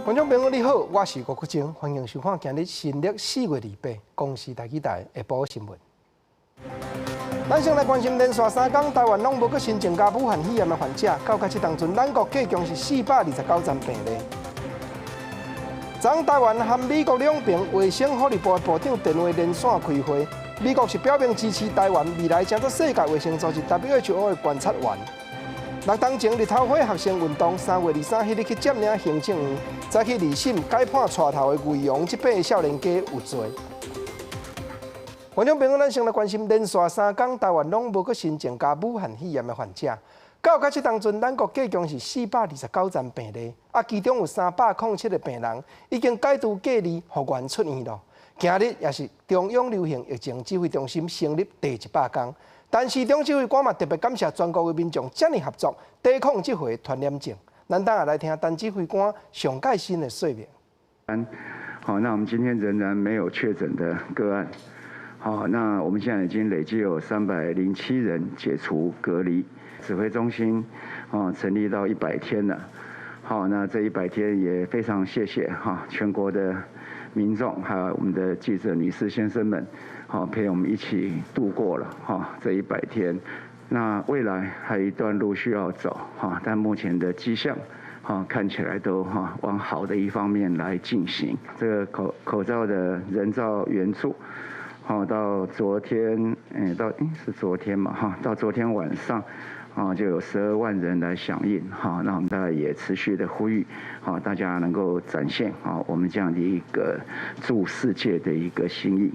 觀眾朋友你好，我是郭國晶，歡迎收看今日新曆4月28公視台語台下晡新聞。咱先來關心連續3工，台灣攏無閣新增加武漢肺炎的患者，到這當陣，咱國計共是429人病例。昨昏台灣和美國兩爿衛生福利部的部長電話連線開會，美國是表明支持台灣未來成做世界衛生組織 WHO 的觀察員。六冬前日頭花學生運動，3月23彼日去佔領行政院，早起二審改判帶頭的魏陽這八个少年家有罪。觀眾朋友，咱先來關心連續三工，台灣攏無閣新增加武漢肺炎的患者。到這當陣，咱國計共是429人病例，啊，其中有307個病人已經解除隔離復原出院咯。今日也是中央流行疫情指揮中心成立第100工，陳時中指揮官嘛特別感謝全國的民眾遮爾合作，抵抗這回傳染症。咱等下來聽陳指揮官上蓋新的說明。好，那我們今天仍然沒有確診的個案。好，那我們現在已經累計有307人解除隔離。指揮中心啊成立到100天了。好，那這100天也非常謝謝哈全國的民眾，還有我們的記者女士先生們，好陪我們一起度過了哈這一百天。那未來還有一段路需要走哈，但目前的跡象哈看起來都哈往好的一方面來進行。這個口罩的人道援助，好到昨天，到是昨天嘛哈，到昨天晚上，啊，就有12萬人來響應，哈，那我們當然也持續的呼籲，好，大家能夠展現啊，我們這樣的一個助世界的一個心意。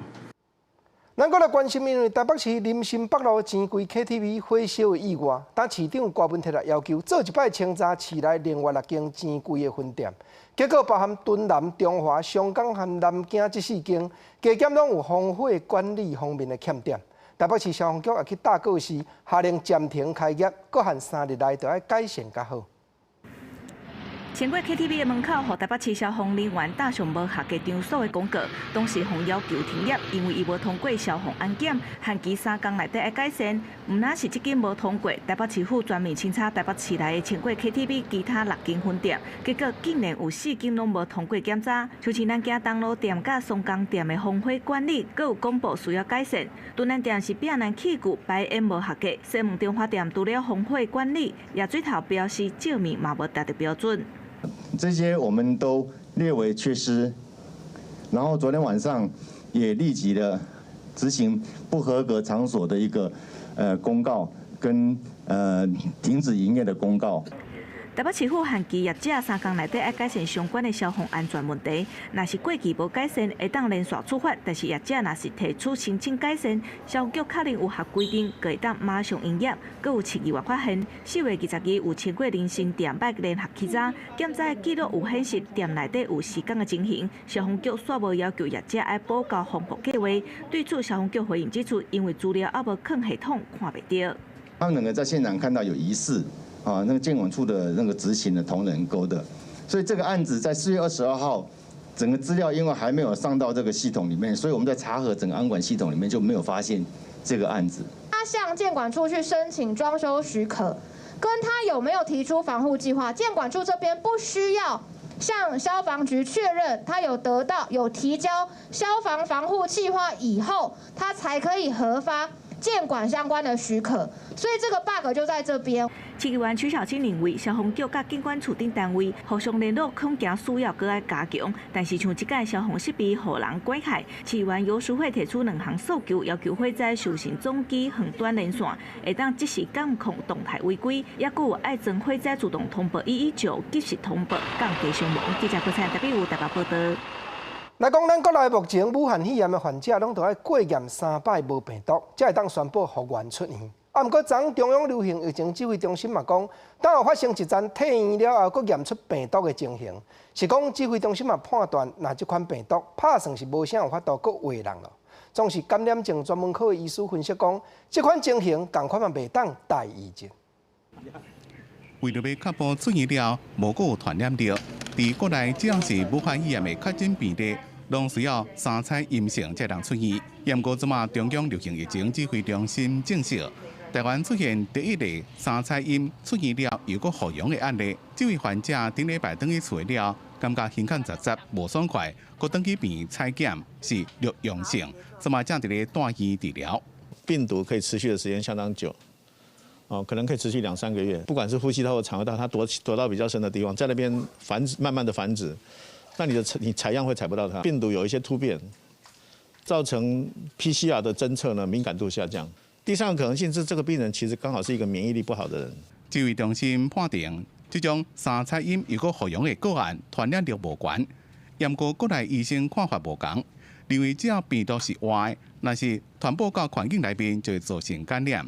咱閣來關心，因為台北市林森北路錢櫃 KTV 火燒的意外，當市長柯文哲來要求做一擺清查市內另外六間錢櫃的分店，結果包含敦南、中華、松江和南京這四間，加檢攏有防火管理方面的欠點。台北市消防局也去貼告示，下令暫停開業，閣限3日內就愛改善較好。穿過 KTV 的門口，予台北市消防人員貼上無合格場所的廣告，當時予要求停業，因為伊無通過消防安檢，限期3工內底愛改善。毋但是這間無通過，台北市府全面清查台北市內的錢櫃 KTV 其他六間分店，結果竟然有四間攏無通過檢查。像是南京東路店佮松江店的防火管理，閣有公布需要改善。敦南店是避難器具排煙無合格，西門中華店除了防火管理，也水頭標示照明嘛無達到標準。這些我們都列為缺失，然後昨天晚上也立即的執行不合格場所的一個公告跟停止營業的公告。台北市府限期業者3工內底愛改善相關的消防安全問題，若是過期無改善，會當連續處罰。但是業者若是提出申請改善，消防局確認有合規定，就會當馬上營業。閣有市議員發現，4月22有超過林森店擺聯合稽查，檢查的記錄有顯示店內底有施工的情形，消防局煞無要求業者愛補交防護計劃。對此，消防局回應指出，因為資料猶無囥系統，看袂著。他們兩個在現場看到有疑似。啊，那個建管處的那個執行的同仁勾的，所以這個案子在4月22號，整個資料因為還沒有上到這個系統裡面，所以我們在查核整個安管系統裡面就沒有發現這個案子。他向建管處去申請裝修許可，跟他有沒有提出防護計劃，建管處這邊不需要向消防局確認他有得到有提交消防防護計劃以後，他才可以核發建管相關的許可，所以這個 bug 就在這邊。市議員徐巧芯認為，消防局佮建管處等單位互相聯絡，恐驚需要閣愛加強。但是像這個消防設備予人拐害，市議員游淑慧提出兩項訴求，要求火災受訊總機遠端連線，會當即時監控動態違規，抑閣有愛裝火災自動通報119，及時通報，降低傷亡。記者郭彩特別有台北報道。來講，咱國內目前武漢肺炎的患者，攏著愛過驗三擺無病毒，才會當宣布復原出院。啊，毋過昨昏中央流行疫情指揮中心嘛講，當有發生一陣退院了後，閣驗出病毒的情形，是講指揮中心嘛判斷，若這款病毒拍算是無啥有法度閣傳人咯。總是感染症專門科的醫師分析講，這款情形仝款嘛袂當大意者。為著欲確保出院了無閣有傳染力，佇國內只要是武漢肺炎的確診病例，攏需要三採陰性才通出院。毋過這馬中央流行疫情指揮中心證實，台灣出現第一例三採陰出院了又閣復陽的案例。這位患者頂禮拜轉去厝了，感覺胸坎雜雜無爽快，閣轉去病院採檢是略陽性，這馬正佇咧住院治療。病毒可以持續的時間相當久，哦，可能可以持續兩三個月。不管是呼吸道或腸胃道，它躲到比較深的地方，在那邊繁殖，慢慢的繁殖。那你採樣會採不到它。病毒有一些突變，造成 PCR 的偵測呢敏感度下降。第三個可能性是，這個病人其實剛好是一個免疫力不好的人。指揮中心判定，這種三採陰又閣復陽的個案，傳染力無懸。毋過國內醫生看法無仝，認為只要病毒是活的，若是傳播到環境內面，就會造成感染。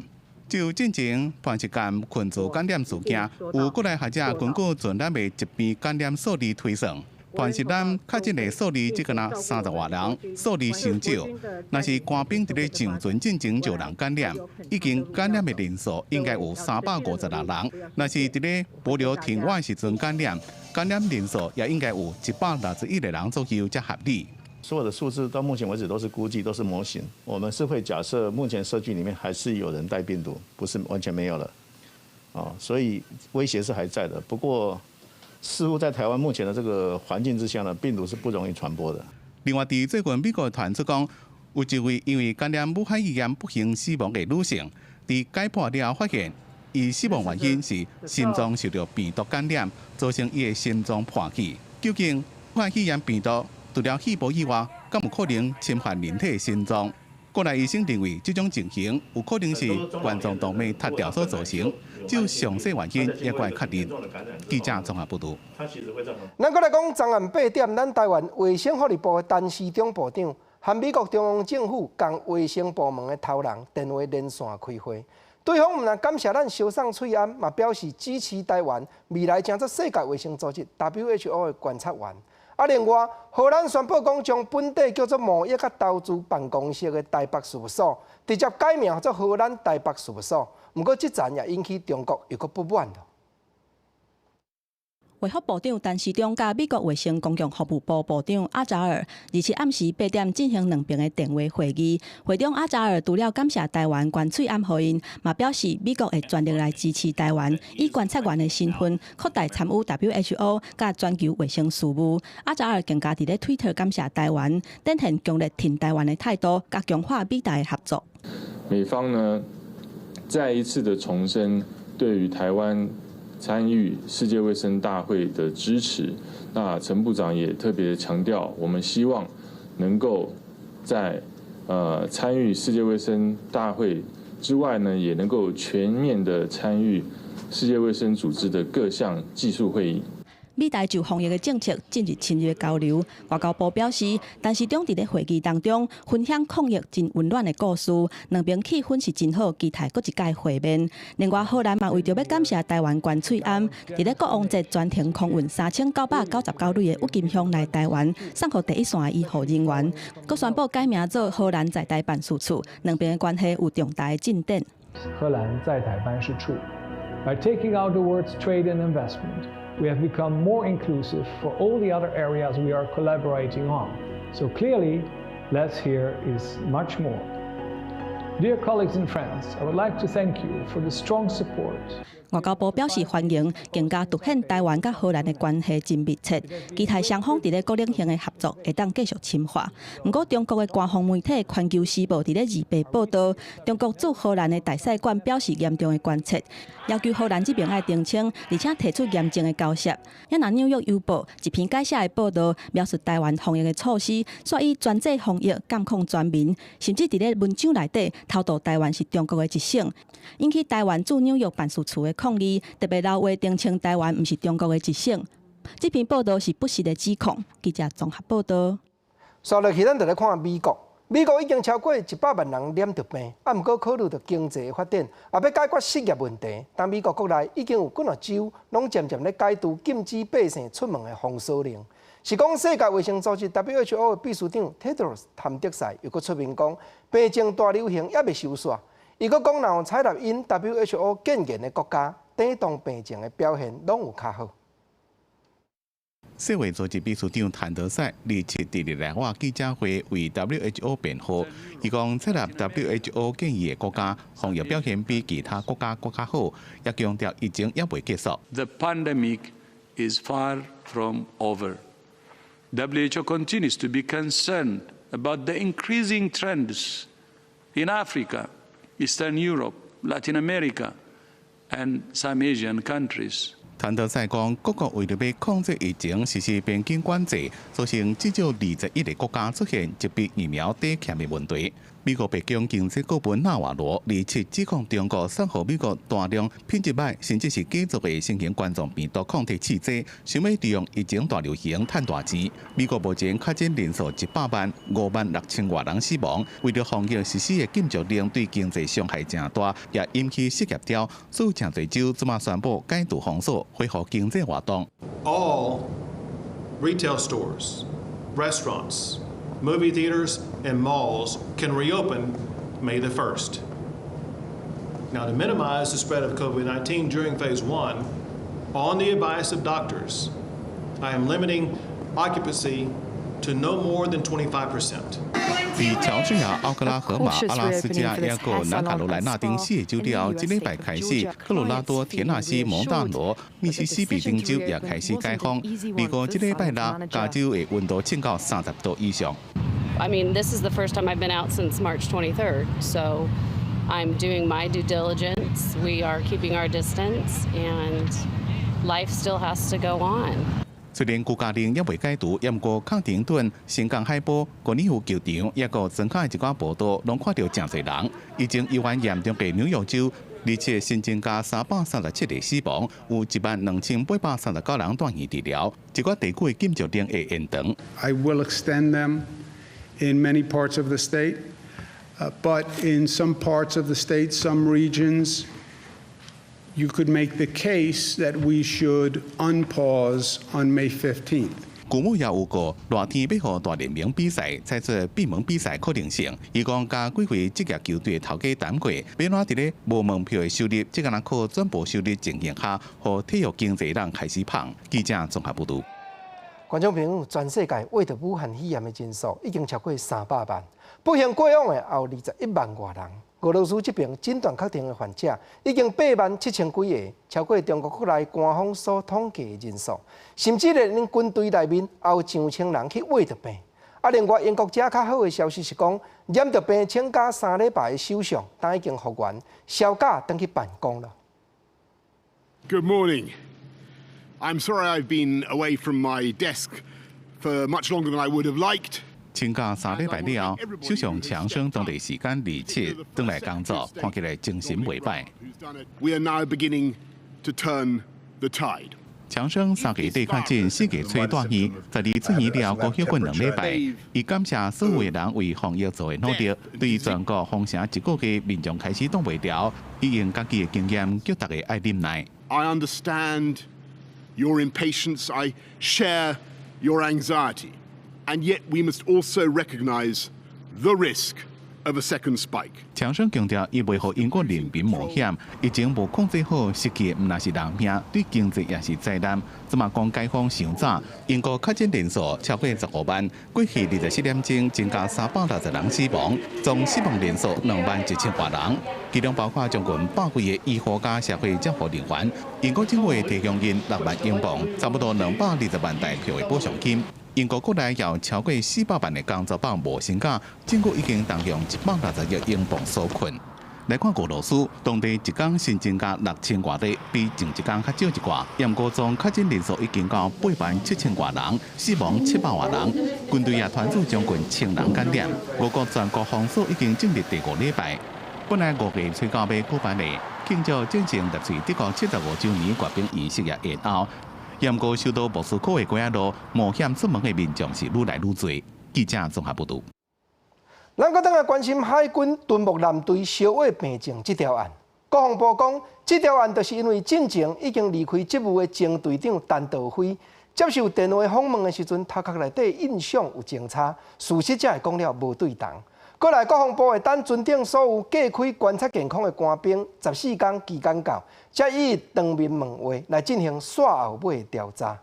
就進前磐石艦群組感染事件，有國內學者根據傳染的疾病感染數字推算，磐石艦確診的數字只敢若30外人，數字傷少。若是官兵佇咧上船進前就有人感染，已經感染的人數應該有356人。若是佇咧帛琉停泊時陣感染，感染人數也應該有161個人左右才合理。所有的數字到目前為止都是估計，都是模型。我們是會假設目前社區裡面還是有人帶病毒，不是完全沒有了。哦，所以威脅是還在的。不過，似乎在台灣目前的這個環境之下呢，病毒是不容易傳播的。另外，佇最近美國傳出講，有一位因為感染武漢肺炎不幸死亡的女性，佇解剖了後發現，伊死亡原因是心臟受著病毒感染，造成伊的心臟破去。究竟武漢肺炎病毒除了肺部以外，敢有可能侵犯人體的心臟？國內醫生認為，這種情形有可能是冠狀動脈塌掉所造成，就詳細原因猶閣愛確認。記者綜合報導。咱閣來講，昨暗8點，咱台灣衛生福利部的陳時中部長和美國中央政府仝衛生部門的頭人電話連線開會，對方毋但感謝咱相送喙罨，嘛表示支持台灣未來成做世界衛生組織 WHO 的觀察員。啊，另外，荷蘭宣布講將本底叫做貿易佮投資辦公室的台北事務所，直接改名做荷蘭台北事務所。毋過，這層也引起中國又閣不滿囉。衛福部長陳時中佮美國衛生公共服務部部長阿扎爾，27暗時8點進行兩邊的電話會議。會中阿扎爾除了感謝台灣捐喙罨予𪜶，嘛表示美國會全力來支持台灣，以觀察員的身份擴大參與 WHO 佮全球衛生事務。阿扎爾更加佇咧推特感謝台灣，展現強烈挺台灣的態度，佮強化美台的合作。美方呢，再一次的重申對於台灣參與世界衛生大會的支持，那陳部長也特別強調，我們希望能夠在參與世界衛生大會之外呢，也能夠全面的參與世界衛生組織的各項技術會議。美台就防疫的政策進入深入的交流。外交部表示，陳時中佇咧會議當中分享抗疫真溫暖的故事，兩邊氣氛是真好，期待閣一擺會面。另外，荷蘭嘛為著欲感謝台灣捐喙罨，佇咧國王節專程空運3999壘的鬱金香來台灣，送予第一線的醫護人員。閣宣布改名做荷蘭在台辦事處，兩邊的關係有重大的進展。荷蘭在台辦事處，By taking out the words trade and investment, we have become more inclusive for all the other areas we are collaborating on. So clearly, less here is much more. Dear colleagues and friends, I would like to thank you for the strong support. 外交部表示歡迎，更加凸顯台灣佮荷蘭的關係真密切，期待雙方佇咧各領域的合作會當繼續深化。毋過，中國的官方媒體《環球時報》佇咧28報導，中國駐荷蘭的大使館表示嚴重的關切，要求荷蘭這邊愛澄清，而且提出嚴正的交涉。也若紐約郵報一篇改寫的報導，描述台灣防疫的措施，煞以專制防疫監控全民，甚至佇咧文章內底偷渡台灣是中國的一省，引起台灣駐紐約辦事處的抗議，特別留話澄清台灣毋是中國的一省。這篇報導是不實的指控。記者綜合報導。紲落去，咱就來看美國。美國已經超過100萬人染著病，啊，毋過考慮著經濟發展，也欲解決失業問題。但美國國內已經有幾若州攏漸漸咧解除禁止百姓出門的封鎖令。是講世界衛生組織 WHO 的秘書長 Tedros 譚德塞又閣出面講，病情大流行猶未收煞。伊閣講，若有採納𪜶 WHO 建言的國家，抵擋病情的表現攏有較好。世衛組織秘書長譚德塞27佇日內瓦記者會為 WHO 辯護，伊講採納 WHO 建議的國家防疫表現比其他國家閣較好，也強調疫情猶未結束。 The pandemic is far from over. WHO continues to be concerned about the increasing trends in Africa, Eastern Europe, Latin America, and some Asian countries. 譚德塞講，各國為著欲控制疫情，實施邊境管制，造成至少21個國家出現疾病疫苗短缺的問題。美國白宮經濟顧問納瓦羅27指控中國散予美國大量品質䆀，甚至是假造的新型冠狀病毒抗體試劑，想欲利用疫情大流行趁大錢。美國目前確診人數100萬5萬6千外人死亡，為著防疫實施的禁足令對經濟傷害誠大，也引起失業潮，所以誠濟州這馬宣布解除封鎖，恢復經濟活動。 All retail stores, restaurants, movie theaters and malls can reopen May the 1st. Now, to minimize the spread of COVID-19 during phase one, on the advice of doctors, I am limiting occupancy to no more than 25%. 佇喬治亞、奧克拉荷馬、阿拉斯加、抑閣南卡羅來納等四個州了後，這禮拜開始，科羅拉多、田納西、蒙大拿、密西西比等州也開始解封。預估這禮拜六，加州的溫度升到30度以上。 I mean, this is the first time I've been out since March 23rd, so I'm doing my due diligence. We are keeping our distance, and life still has to go on. 雖然居家令猶未解除，毋過康廷頓、新港海波、高爾夫球場，抑閣莊跤的一寡步道，攏看著誠濟人。疫情猶原嚴重的紐約州，27新增加337個死亡，有1萬2839人住院治療。一寡地區的禁足令會延長。 I will extend them in many parts of the state, but in some parts of the state, some regions, you could make the case that we should unpause on May 15th. 古某也有過熱天欲予大聯盟比賽採取閉門比賽可能性。伊講佮幾位職業球隊頭家談過，欲按怎佇咧無門票的收入，這個若靠轉播收入情形下，予體育經濟人開始膨。記者綜合報導。觀眾朋友，全世界穢著武漢肺炎的人數已經超過300萬，不幸過往的也有21萬外人。俄羅斯這爿診斷確定的患者已經8萬7千幾个，超過中國國內官方所統計的人數，甚至連𪜶軍隊內面也有上千人去穢著病。啊，另外英國遮較好的消息是講，染著病請假3禮拜的首相，今已經復原，銷假轉去辦公了。 Good morning. I'm sorry I've been away from my desk for much longer than I would have liked. 請假3禮拜了後，首相強生當地時間27轉來工作，看起來精神袂䆀。 We are now beginning to turn the tide. 強生3月底確診，4月初住院，12出院了後，閣休睏2禮拜。伊感謝所有人為防疫做的努力，對全國封城一個月，民眾開始擋袂牢，伊用家己的經驗叫大家愛忍耐。 I understand your impatience. I share your anxiety. And yet we must also recognize the risk of a second spike. 強生強調，伊袂予英國人民冒險，疫情無控制好，失去的毋但是人命，對經濟也是災難。這馬講解封傷早，英國確診人數超過15萬，過去24點鐘增加360人死亡，總死亡人數2萬1千外人，其中包括將近100位的醫護佮社會照護人員。英國政府會提供𪜶6萬英鎊，差不多220萬台幣的補償金。英國國內有超過400萬的工作放無薪假，政府已經動用160億英鎊紓困。來看俄羅斯，當地一工新增加6千外例，比前一工較少一寡。毋過總確診人數已經到8萬7千外人，死亡700外人。軍隊也傳出將近千人感染。俄國全國封鎖已經進入第五禮拜。本來5月初九欲舉辦的慶祝戰勝納粹德國75週年閱兵儀式也延後。毋過首都莫斯科的街仔路冒險出門的民眾是愈來愈濟。記者綜合報導。咱閣轉來關心海軍敦睦艦隊燒毀病症這條案。國防部講，這條案就是因為進前已經離開職務的前隊長陳道輝接受電話訪問的時陣，頭殼內底印象有前差，事實才會講了無對同。過來國防部會等准定所有隔開觀察健康的官兵14天期間到，才以當面問話來進行煞後尾的調查。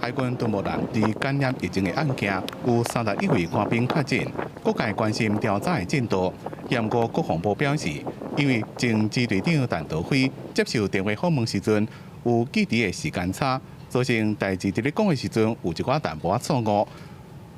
海軍敦睦艦隊感染疫情的案件，有31位官兵確診，各界關心調查的進度。毋過國防部表示，因為前支隊長陳道輝接受電話訪問時陣有記憶的時間差，造成代誌佇咧講的時陣有一寡淡薄仔錯誤。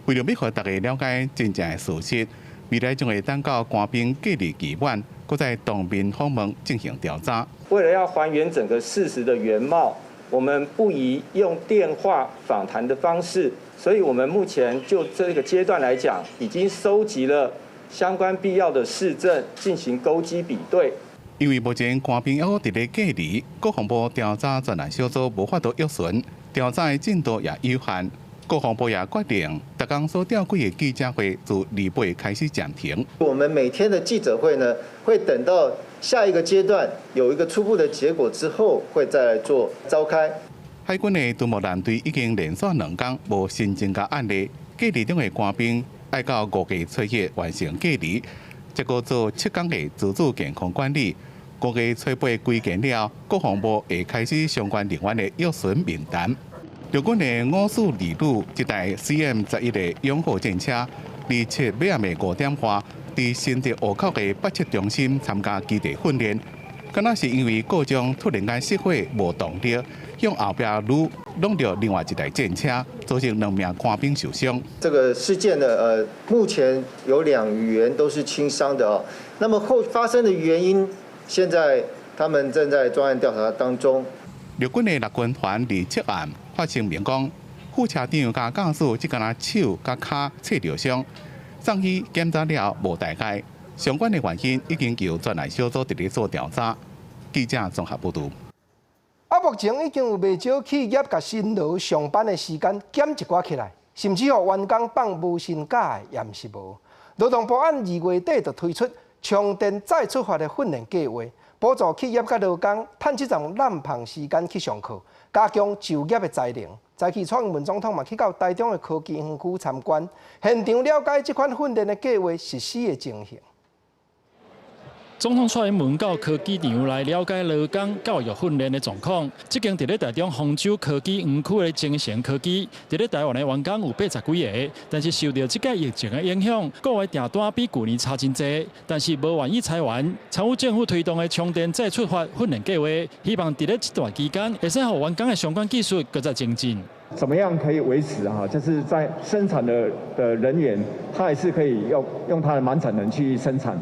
為著欲予大家了解真正的事實，未來將會等到官兵隔離期滿，閣再當面訪問進行調查。為了要還原整個事實的原貌，我們不宜用電話訪談的方式，所以我們目前就這個階段來講，已經收集了相關必要的事證，進行勾稽比對。因為目前官兵猶閣佇咧隔離，國防部調查專案小組無法度約詢，調查的進度也有限。國防部也決定，逐工所召開的記者會自28開始暫停。我們每天的記者會呢，會等到下一個階段有一個初步的結果之後，會再來做召開。海軍的敦睦艦隊已經連續2工無新增加案例，隔離中的官兵愛到5月初1完成隔離，再閣做7工的自主健康管理。5月初8歸建了，國防部會開始相關人員的約詢名單。陸軍的542旅這台 CM-11的勇虎戰車，27尾暗的5點外，佇新竹湖口的八七中心參加基地訓練，敢若是因為故障突然間熄火無動力，向後壁擼挵著另外一台戰車，造成2名官兵受傷。這個事件呢，目前有2員都是輕傷的哦。那麼後發生的原因，現在他們正在專案調查當中。陸軍的6軍團27案發聲明講，副車長佮駕駛這敢若手佮跤切著傷，送醫檢查了無大礙，相關的原因已經由專案小組佇咧做調查。記者綜合報導。啊，目前已經有袂少企業共辛勞上班的時間減一寡起來，甚至予員工放無薪假的也毋是無。勞動部按2月底就推出充電再出發的訓練計劃，補助企業佮勞工趁這陣濫放時間去上課，加強就業的才能。早起蔡英文總統嘛去到台中的科技園區參觀，現場了解這款訓練的計劃實施的情形。總統蔡英文到科技場來了解勞工教育訓練的狀況。這間佇咧台中豐洲科技園區的精誠科技，佇咧台灣的員工有80幾个，但是受著這屆疫情的影響，個月訂單比舊年差真濟，但是無願意裁員。參與政府推動的充電再出發訓練計劃，希望佇咧這段期間，會使予員工的相關技術閣再精進。怎麼樣可以維持哈？就是在生產的人員，他還是可以用他的滿產能去生產。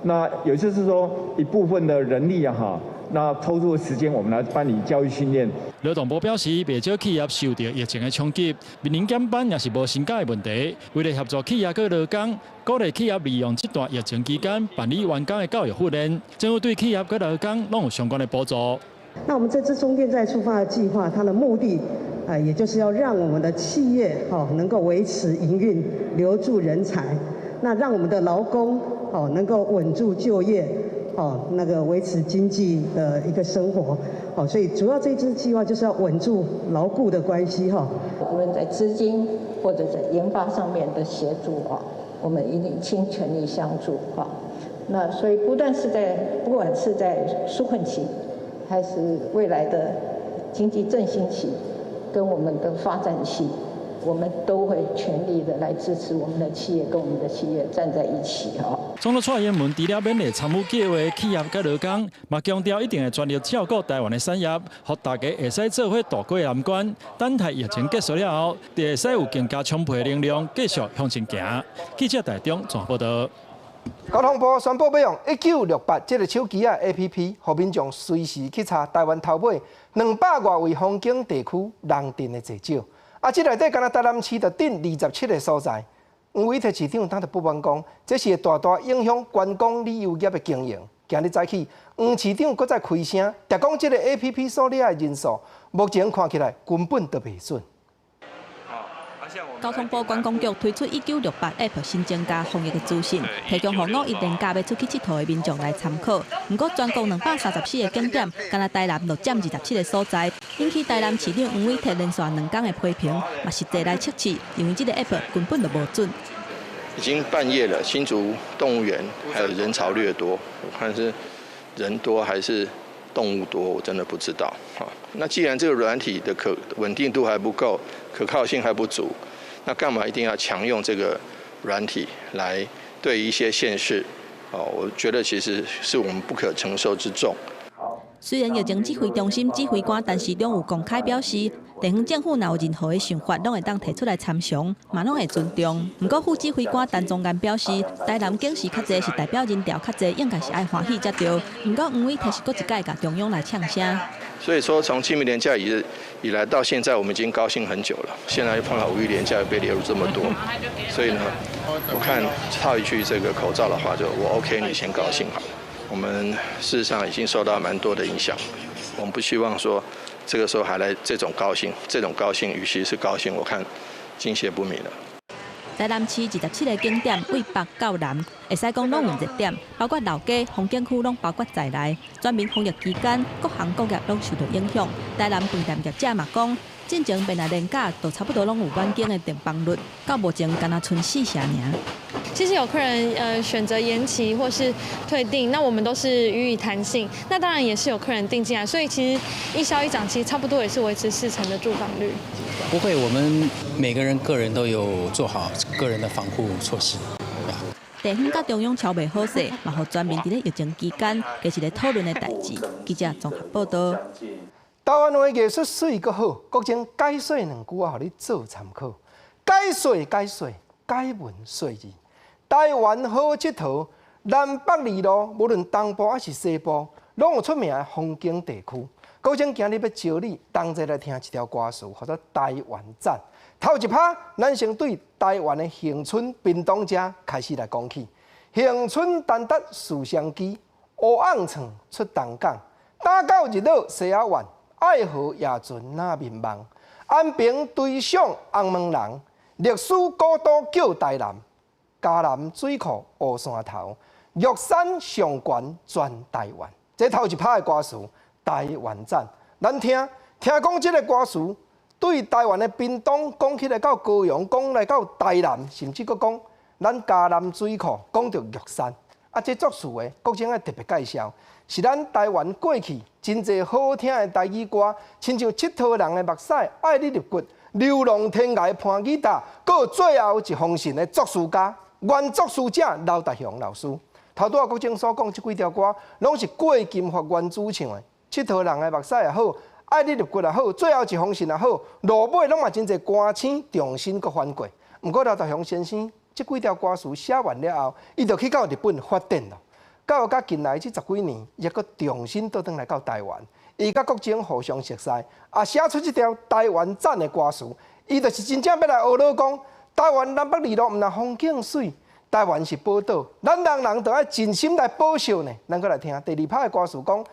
那也就是說，一部分的人力啊，哈，那抽出的時間，我們來辦理教育訓練。勞動部表示，袂少企業受著疫情的衝擊，面臨減班抑是無薪假的問題。為了協助企業佮勞工，鼓勵企業利用這段疫情期間辦理員工的教育訓練。政府對企業佮勞工攏有相關的補助。那我們這次充電再出發的計劃，它的目的啊，也就是要讓我們的企業哈能夠維持營運，留住人才，那讓我們的勞工哦能夠穩住就業，哦那個維持經濟的一個生活，哦，所以主要這支計劃就是要穩住勞僱的關係哈。無論在資金或者在研發上面的協助啊，我們一定傾全力相助哈。那所以不但是在不管是在紓困期，還是未來的經濟振興期，跟我們的發展期，我們都會全力的來支持我們的企業，跟我們的企業站在一起哈。總統蔡英文除了勉勵參與計劃企業佮勞工，嘛強調一定會全力照顧台灣的產業，予大家會使做伙渡過難關。等待疫情結束了後，就會使有更加充沛的能量繼續向前行。記者台中綜合報導。交通部宣布欲用1968這个手機仔 APP，予民眾隨時去查台灣頭尾200外位風景地區人陣的濟少。啊，這內底干焦台南市就頂27个所在。黃偉哲市長當就不滿講，這是會大大影響觀光旅遊業的經營。今日早起，黃市長閣再開聲，著講這个 APP 所掠的人數，目前看起來根本就袂準。交通部觀光局推出1968 App 新增加防疫的資訊，提供予五一連假欲出去𨑨迌的民眾來參考。毋過全國234個景點，干焦台南就佔27個所在，引起台南市長黃偉哲連續2工的批評，嘛實際來測試，認為這个 App 根本就無準。已經半夜了，新竹動物園還有人潮略多，我看是人多還是動物多，我真的不知道。那既然這個軟體的可穩定度還不夠，可靠性還不足，那幹嘛一定要強用這個軟體來對一些縣市？哦，我覺得其實是我們不可承受之重。雖然疫情指揮中心指揮官陳時中有公開表示，地方政府若有任何的想法，攏會當提出來參詳，嘛攏會尊重。毋過副指揮官陳宗彥表示，台南警視較濟是代表人潮較濟，應該是愛歡喜才對。毋過黃偉提是閣一擺共中央來嗆聲。所以說，從清明連假以來到現在，我們已經高興很久了。現在又碰到五一連假又被列入這麼多，所以呢，我看套一句這個口罩的話，就我 OK，你先高興好了。我們事實上已經受到蠻多的影響，我們不希望說這個時候還來這種高興，這種高興，與其是高興，我看敬謝不敏了。台南市27個景點，對北到南，會使講攏有熱點，包括老街、風景區攏包括在內。全民防疫期間，各行各業攏受到影響。台南飯店業者嘛講，進前欲來連假，都差不多攏有滿間的訂房率，到目前干焦賰四成爾。其實有客人選擇延期或是退訂，那我們都是予以彈性。那當然也是有客人訂進來，所以其實一消一漲，其實差不多也是維持四成的住房率。不會，我們每個人個人都有做好個人的防護措施。地方佮中央喬袂好勢，嘛予全民佇咧疫情期間，加一个討論的代誌。記者綜合報道。台灣話藝術媠閣好，國政解說兩句仔，予你做參考。解說解說，解文說字。台灣好𨑨迌，南北二路，無論東部抑是西部，攏有出名的風景地區。國政今日欲招你同齊來聽一條歌詞，號做《台灣讚》。頭一拍，咱先對台灣的恆春屏東遮開始來講起。恆春陳達樹雙枝，烏甕床出東港，打到日落西仔灣，愛河夜船那眠夢。安平堆上紅毛人，歷史古都叫台南，嘉南水庫烏山頭，玉山上懸全台灣。這頭一拍的歌詞《台灣讚》，咱聽聽講這个歌詞，對台灣的屏東講起來到高雄，講來到台南，甚至閣講咱嘉南水庫，講著玉山。啊，這作詞的，國政愛特別介紹，是咱台灣過去真濟好聽的台語歌，親像𨑨迌人的目屎，愛你入骨，流浪天涯盤吉他，閣有最後一封信的作詞家，原作詞者劉達雄老師。頭拄仔國政所講這幾條歌，攏是郭金發原主唱的，𨑨迌人的目屎也好，愛你入骨也好，最後一封信也好，落尾攏嘛真濟歌星重新閣翻過。毋過劉達雄先生這幾條歌詞寫完了後，伊就去到日本發展咯。到甲近來這十幾年，伊閣重新倒轉來到台灣，伊佮國政互相熟似，也寫出這條台灣讚的歌詞。伊就是真正欲來學老講，台灣南北二路毋但風景媠，台灣是寶島，咱人人都愛盡心來保守呢。咱閣來聽第二拍的歌詞講：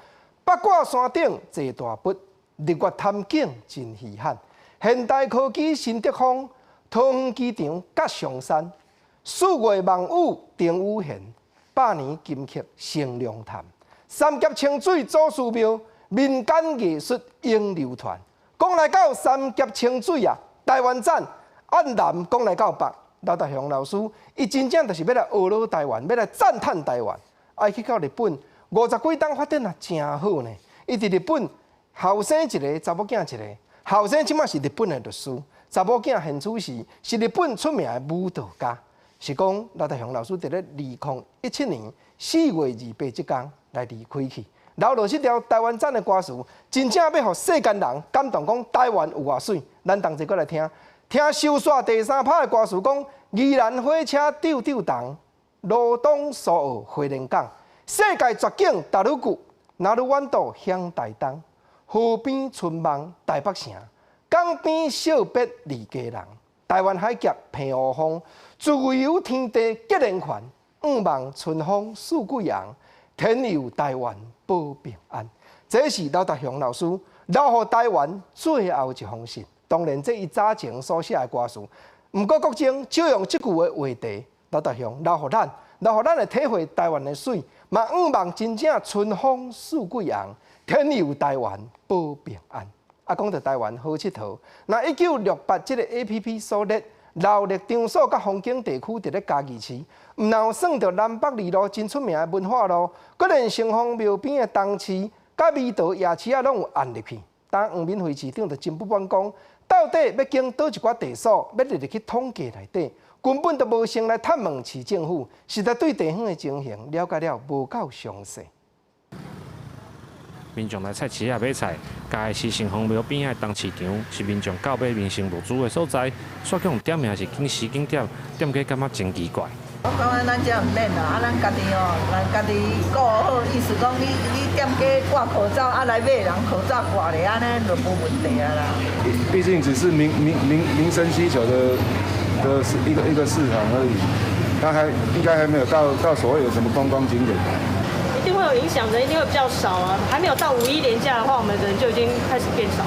八卦山頂坐大佛，日月潭景真稀罕，現代科技新德風，桃園機場佮松山，四月望雨丁雨現，百年金曲成龍潭，三峽清水祖師廟，民間藝術永流傳。講來到三峽清水啊，台灣讚，按南講來到北，劉達雄老師，伊真正就是欲來學老台灣，欲來讚嘆台灣。愛去到日本五十幾冬發展也誠好呢。伊佇日本後生一个，查某囝一个。後生這馬是日本的律師，查某囝現處時是日本出名的舞蹈家。是講劉達雄老師佇咧2017年4月28這工來離開去，留落這條台灣讚的歌詞，真正欲予世間人感動，講台灣有偌媠。咱同齊閣來聽，聽收煞第三拍的歌詞，講宜蘭火車丟丟動，羅東蘇澳花蓮港，世界絕景達魯谷，那魯彎島響台東，河邊春夢台北城，港邊惜別離家人，台灣海峽澎湖風，自由天地結連環，向望春風四季紅，天佑台灣保平安。這是劉達雄老師留予台灣最後一封信。當然，這伊早前所寫的歌詞，毋過國政借用這句的話題，劉達雄留予咱，留予咱來體會台灣的媠，嘛向望真正春風四季紅，天佑台灣保平安。啊，講著台灣好𨑨迌，那1968這个 APP 所列勞力場所佮風景地區佇咧嘉義市，毋但有算著南北二路真出名的文化路，閣連城隍廟邊的東市、佮彌陀夜市仔攏有按入去。當黃敏惠市長就真不滿講，到底欲經佗一寡地所，欲列入去統計內底，根本就無先來探問市政府，實在對地方的情形了解了無夠詳細。民眾來菜市仔買菜。嘉義市城隍廟邊仔的東市場是民眾購買民生物資的所在，煞去予點名是緊時緊點，店家感覺真奇怪。我感覺咱這毋免啦，啊，咱家己哦，咱家己顧好，意思講你店家掛口罩，啊來買人口罩掛咧，按呢就無問題啊啦。畢竟只是民生需求的一個市場而已，它還應該還沒有到所謂有什麼觀光景點。一定會有影響，人一定會比較少啊。還沒有到五一連假的話，我們人就已經開始變少。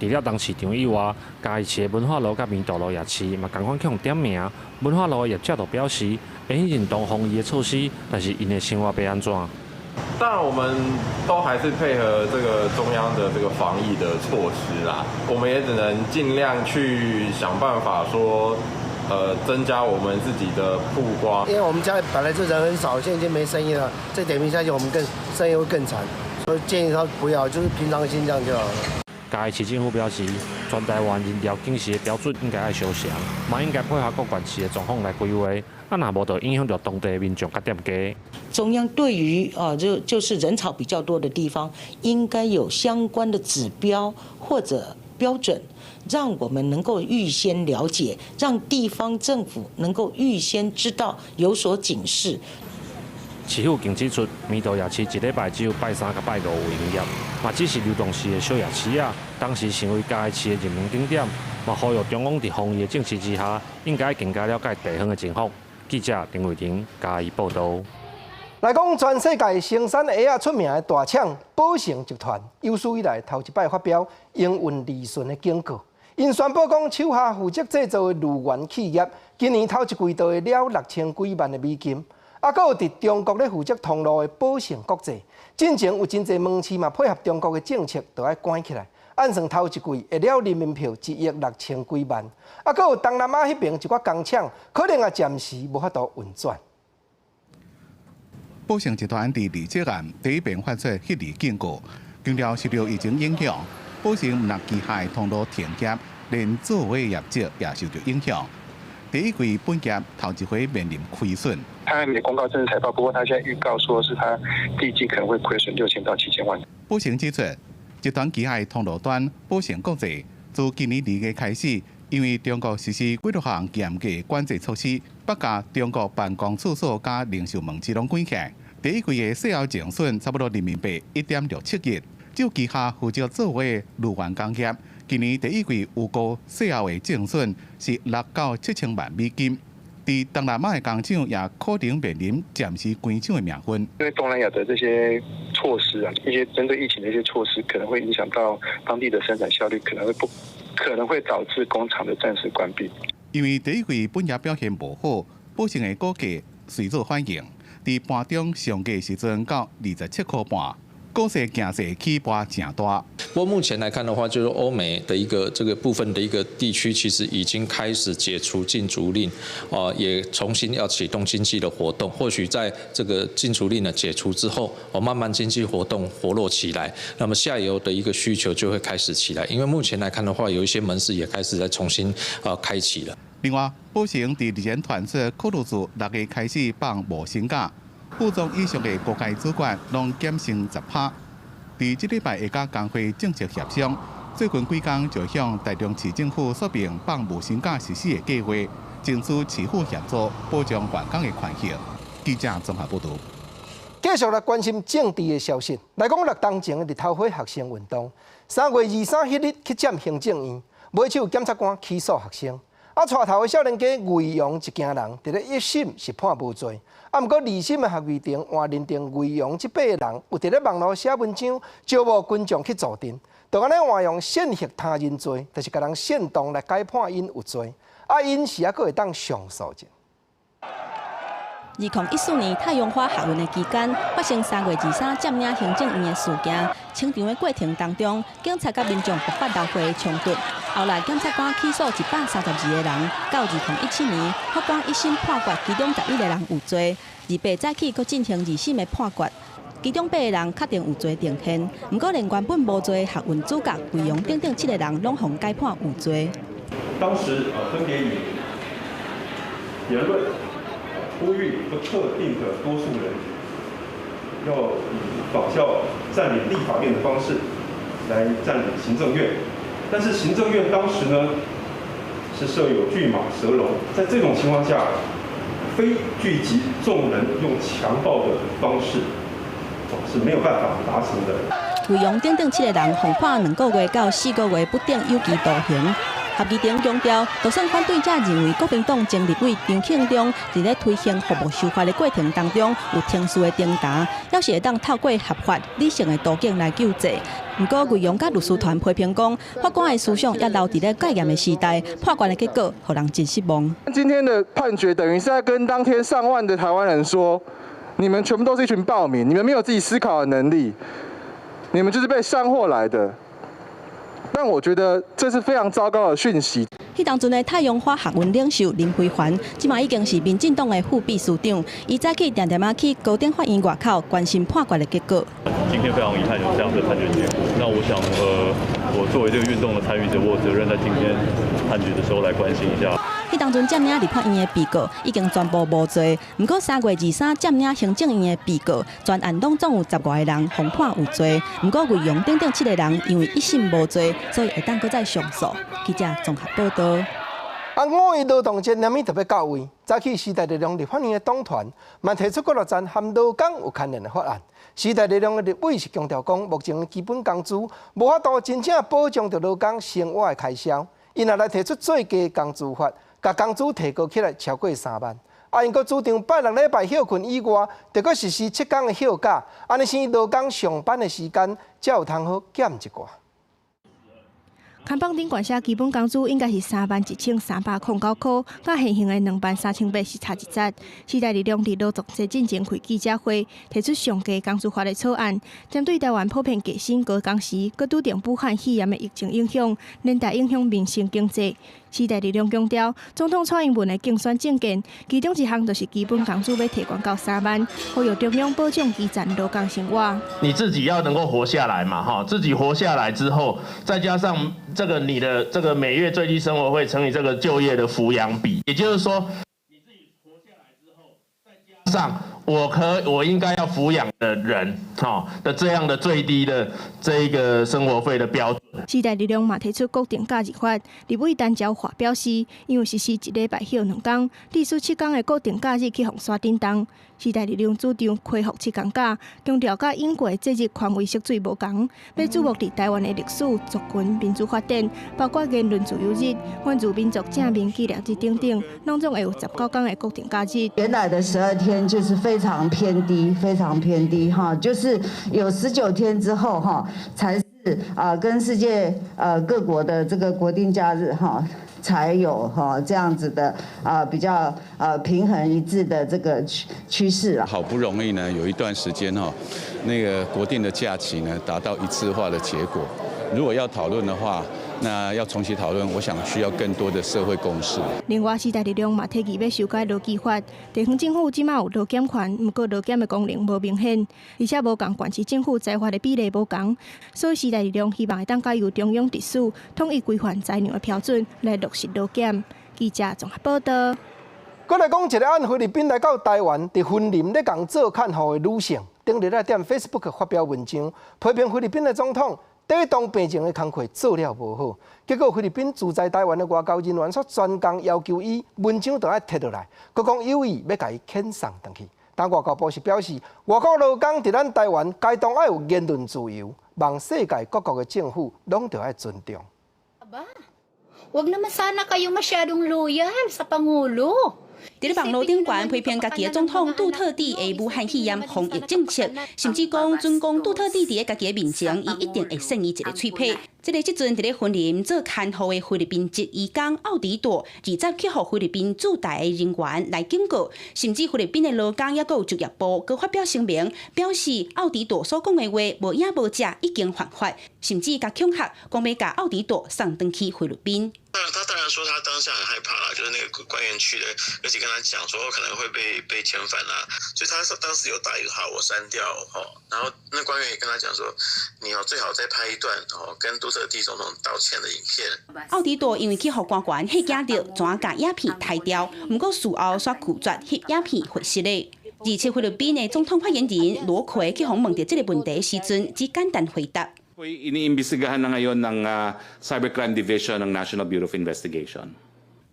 除了東市場以外，嘉義市的文化路佮明道路夜市嘛，仝款去予點名。文化路的業者就表示，會認同防疫的措施，但是𪜶的生活欲按怎？當然，我們都還是配合這個中央的這個防疫的措施啦。我們也只能盡量去想辦法說，增加我們自己的曝光。因為我們家本來就人很少，現在已經沒生意了，再點名下去，我們更生意會更慘，所以建議他不要，就是平常心這樣就好了。嘉義市政府表示，全台灣人潮警示的標準應該愛相像，嘛應該配合各縣市的狀況來規劃。啊，若無就影響著當地的民眾佮店家。中央對於啊，就是人潮比較多的地方，應該有相關的指標或者標準，讓我們能夠預先了解，讓地方政府能夠預先知道，有所警示。市府更指出，明道夜市一禮拜只有拜三佮拜五有營業，嘛只是流動式的小夜市仔，當時成為嘉義市的熱門景點，嘛呼籲中央佇防疫的政策之下，應該更加了解地方的情況。記者丁慧婷嘉義報導。來講，全世界生產鞋仔出名的大廠寶成集團，有史以來頭一擺發表營運利潤的警告。𪜶宣布講，手下負責製造的綠源企業，今年頭一季度會了6000幾萬的美金。啊，閣有佇中國咧負責通路的寶成國際，進前有真濟門市嘛配合中國的政策，就愛關起來。按算頭一季會了人民幣1億6000幾萬。啊，閣有東南亞彼爿一寡工廠，可能也暫時無法度運轉。寶成集團佇離職案第一遍發出彼個警告，強調受著疫情影響，寶成毋但旗下通路停業，連做鞋業績也受著影響。第一季本業頭一回面臨虧損。他還沒公告正式財報，不過他現在預告說是他第一季可能會虧損6000到7000萬。寶成指出，集團旗下通路端寶成國際，自今年2月開始，因為中國實施幾多項嚴格管制措施，北加中國辦公處所佮零售門市攏關起來。第一季的稅後淨損差不多人民幣1.67億。就旗下負責做鞋的綠源工業，今年第一季預估稅後的淨損是6到7000萬美金。佇東南亞的工廠也可能面臨暫時關廠的命運。因為東南亞的這些措施啊，一些針對疫情的一些措施，可能會影響到當地的生產效率，可能會不可能會導致工廠的暫時關閉。因為第一季本業表現無好，寶成的股價隨做反應，佇盤中上低時陣到27塊半。股勢驚勢起波誠大。不過目前來看的話，就是歐美的一個這個部分的一個地區，其實已經開始解除禁足令，啊，也重新要啟動經濟的活動。或許在這個禁足令的解除之後，哦，慢慢經濟活動活絡起來，那麼下游的一個需求就會開始起來。因為目前來看的話，有一些門市也開始在重新啊開啟了。另外，寶成佇日前傳出考慮自6月開始放無薪假。副總以上的高階主管攏減薪10%。佇這禮拜會佮工會正式協商，最近幾工就向台中市政府說明放無薪假實施的計劃，爭取市府協助保障員工的權益。記者綜合報導。繼續來關心政治的消息，來講六當前的日頭花學生運動，3月23彼日去佔行政院，尾手檢察官起訴學生。啊，帶頭的少年家魏揚一家人，佇咧一審是判無罪。啊，毋過二審的合議庭換認定魏揚這八個人有佇咧網路寫文章，招募群眾去助陣，就按呢換用煽惑他人罪，就是共人煽動來改判𪜶有罪。啊，𪜶是猶閣會當上訴者。2014年太陽花學運的期間，發生3月23佔領行政院的事件。清場的過程當中，警察佮民眾爆發流血的衝突。後來檢察官起訴132個人，到2017年，法官一審判決其中11個人有罪。28早起閣進行二審的判決，其中八個人確定有罪定讞。毋過連原本無罪的學運主角魏揚等等七個人，攏予改判有罪。當時啊，分別以言論，呼籲不特定的多數人，要以仿效佔領立法院的方式來佔領行政院，但是行政院當時呢是設有拒馬蛇龍，在這種情況下，非聚集眾人用強暴的方式，是沒有辦法達成的。魏揚等等七个人，予判2個月到4個月不等有期徒刑。合議庭強調，就算反對者認為國民黨前立委張慶忠佇咧推行服務修法的過程當中有程序的掙扎，猶是會當透過合法理性的途徑來救濟。毋過魏揚佮律師團批評講，法官的思想猶留佇咧戒嚴的時代，判決的結果予人真失望。今天的判決等於是在跟當天上萬的台灣人說，你們全部都是一群暴民，你們沒有自己思考的能力，你們就是被煽惑來的。但我覺得這是非常糟糕的訊息。彼當陣的太陽花學運領袖林飛帆，這馬已經是民進黨的副秘書長。伊早起定定仔去高等法院外口關心判決的結果。今天非常遺憾有這樣的判決結果。那我想，我作為這個運動的參與者，我有責任在今天判決的時候來關心一下。彼當陣佔領立法院的被告已經全部無罪，毋過3月23佔領行政院的被告，全案攏總有10外个人予判有罪。毋過魏揚等等七个人因為一審無罪，所以會當閣再上訴。記者綜合報導。啊，五一勞動節連物特別到位，早起時代力量立法院的黨團嘛提出閣落層和勞工有牽連的法案。時代力量的立委是強調講，目前基本工資無法度真正保障著勞工生活的開銷，𪜶也來提出最低工資法，共工資提高起來超過3萬。啊，𪜶閣主張拜六禮拜歇睏以外，著閣實施7天的休假，按呢使勞工上班的時間才有通好減一寡。看板頂懸寫基本工資應該是31,309箍，佮現行的23,800是差一截。時代力量佇勞動節進前開記者會，提出上低工資法的草案，針對台灣普遍低薪高工時，閣拄著武漢肺炎的疫情影響，連帶影響民生經濟。時代力量強調，總統蔡英文的競選政見，其中一項就是基本工資欲提懸到3萬，呼籲中央保障基層勞工生活。你自己要能夠活下來嘛，哈，自己活下來之後，再加上這個你的這個每月最低生活費乘以這個就業的撫養比，也就是說，你自己活下來之後，再加上我應該要撫養的人，哈的這樣的最低的這一個生活費的標準。時代力量嘛提出國定假日法，立委陳昭華表示，因為實施一禮拜歇2天，致使7天的國定假日去予山頂動。時代力量主張恢復7天假，強調佮英國節日權威色水無仝，欲注目佇台灣的歷史、族群、民主發展，包括言論自由日、原住民族正名紀念日等等，攏總會有19天的國定假日。原來的12天就是非常偏低，非常偏低哈，就是有19天之後哈，才是啊跟世界各國的這個國定假日哈，才有哈這樣子的啊比較平衡一致的這個趨勢啊。好不容易呢，有一段時間哈，那個國定的假期呢達到一致化的結果。如果要討論的話，那要重新討論，我想需要更多的社會共識。另外，時代力量嘛提議欲修改勞基法，地方政府這馬有勞檢權，毋過勞檢的功能無明顯，而且無仝縣市政府裁罰的比例無仝，所以時代力量希望會當交由中央直屬統一規範裁量的標準來落實勞檢。記者綜合報導。閣來講一個按菲律賓來到台灣，佇雲林咧共做看護的女性，頂日來踮 Facebook 發表文章，批評菲律賓的總統抵擋病情的工課做了無好，結果菲律賓駐在台灣的外交人員煞專工要求伊文章著愛撤落來，閣講有意欲共伊遣送轉去。但外交部是表示，外國勞工佇咱台灣，該當愛有言論自由，望世界各國的政府攏著愛尊重。 Wag naman sana kayong masyadong loyal sa Pangulo. 佇咧網路頂懸批評家己的總統杜特蒂的武漢肺炎防疫政策，甚至講準講杜特蒂佇咧家己的面前，伊一定會扇伊一个喙䫌。這个這陣佇咧雲林做看護的菲律賓籍移工奧迪朵，二十去予菲律賓駐台的人員來警告，甚至菲律賓的勞工抑閣有就業部閣發表聲明，表示奧迪朵所講的話無影無跡，已經犯法，甚至共恐嚇，講欲共奧迪朵送轉去菲律賓。他當然說他當下很害怕啦，就是那個官員去的，而且跟他講說可能會被遣返啦，所以他說當時有打一個好，我刪掉哦，然後那官員也跟他講說，你要最好再拍一段哦，跟杜特蒂總統道歉的影片。奧迪朵因為去予官員嚇驚著，怎共影片刣掉，毋過事後煞拒絕翕影片回實的。而且菲律賓的總統發言人羅奎去訪問著這个問題時陣，只簡單回答。 Iniimbestigahan na ngayon ng Cybercrime Division ng National Bureau of Investigation.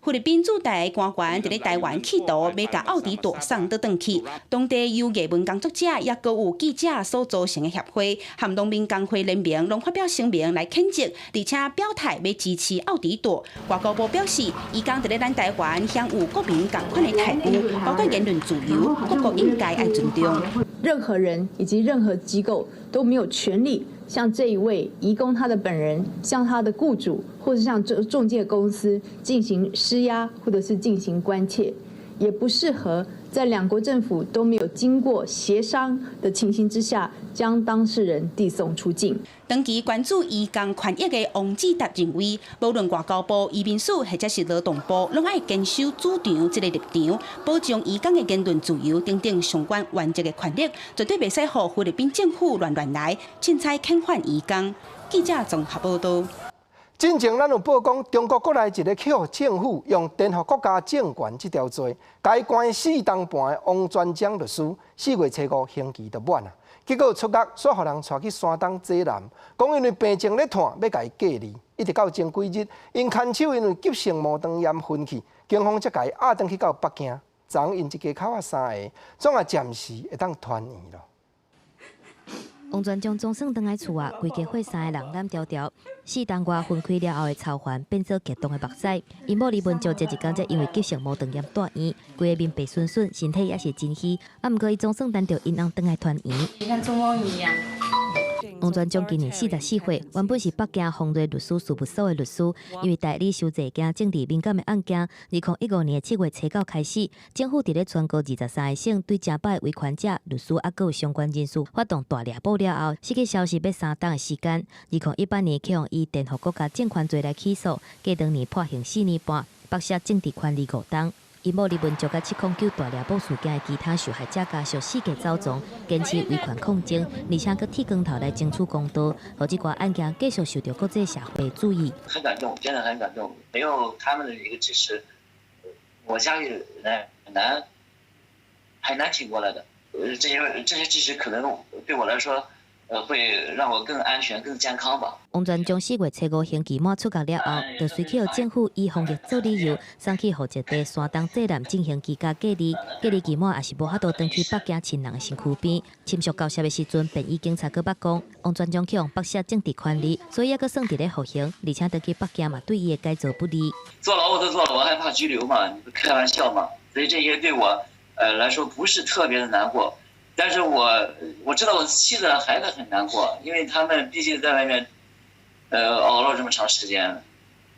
菲律賓駐台官員佇咧台灣企圖欲共奧迪朵送倒轉去，當地由藝文工作者抑閣有記者所組成的協會，和農民工會聯盟攏發表聲明來譴責，而且表態欲支持奧迪朵。外交部表示，移工佇咧咱台灣享有國民仝款的待遇，包括言論自由，各國應該愛尊重。任何人以及任何機構都沒有權利向這一位移工他的本人、向他的雇主，或者向中介公司進行施壓，或者是進行關切，也不適合在兩國政府都沒有經過協商的情形之下，將當事人遞送出境。長期關注移工權益的王志達認為，無論外交部、移民署或者是勞動部，攏愛堅守主張這个立場，保障移工的言論自由等等相關原則的權利，絕對袂使予菲律賓政府亂亂來，凊彩遣返移工。記者綜合報道。進前咱有報講，中國國內一个去予政府用顛覆國家政權這條罪，共伊關4冬半的王全璋律師，4月初5刑期就滿啊。結果出獄，煞予人帶去山東濟南，講因為病情咧湠，欲共伊隔離。一直到前幾日，𪜶看守因為急性盲腸炎昏去，警方才共伊押轉去到北京。昨昏𪜶一家口仔三个，總也暫時會當團圓囉。王全璋總算轉來厝啊，規家伙三个人攬牢牢。4冬外分開了後的愁煩變做激動的目屎。𪜶某李文足這一工才因為急性盲腸炎蹛院，規个面白順順，身體也是真虛。啊，毋過伊總算等著𪜶翁轉來團圓。像做夢一樣。王全璋今年44歲，原本是北京宏睿律師事務所的律師，因為代理傷濟件政治敏感的案件，2015年7月初9開始，政府佇咧全國23个省對成百个維權者、律師抑閣有相關人士發動大掠捕了後，失去消息欲3冬的時間。2018年去予以顛覆國家政權罪來起訴，過當年判刑4年半，剝削政治權利5冬。𪜶某李文足佮709大掠捕事件的其他受害者家屬四界走傱，堅持維權抗爭，而且閣剃光頭來爭取公道，予這寡案件繼續受著國際社會的注意。很感動，真的很感動。沒有他們的一個支持，我家裡人很難很難挺過來的。這些支持可能對我來說，會讓我更安全、更健康吧。王全璋4月初5刑期滿出獄了後，就隨去予政府以防疫做理由，送去戶籍地山東濟南進行居家隔離。隔離期滿也是無法度轉去北京親人的身軀邊。親屬交涉的時陣，便衣警察閣捌講，王全璋去予剝削政治權利，所以猶閣算佇咧服刑，而且轉去北京嘛，對伊的改造不利。坐牢我都坐了，我還怕拘留嘛？你不開玩笑嘛？所以這些對我，來說不是特別的難過。但是我知道我妻子孩子很難過，因為他們畢竟在外面，熬了這麼長時間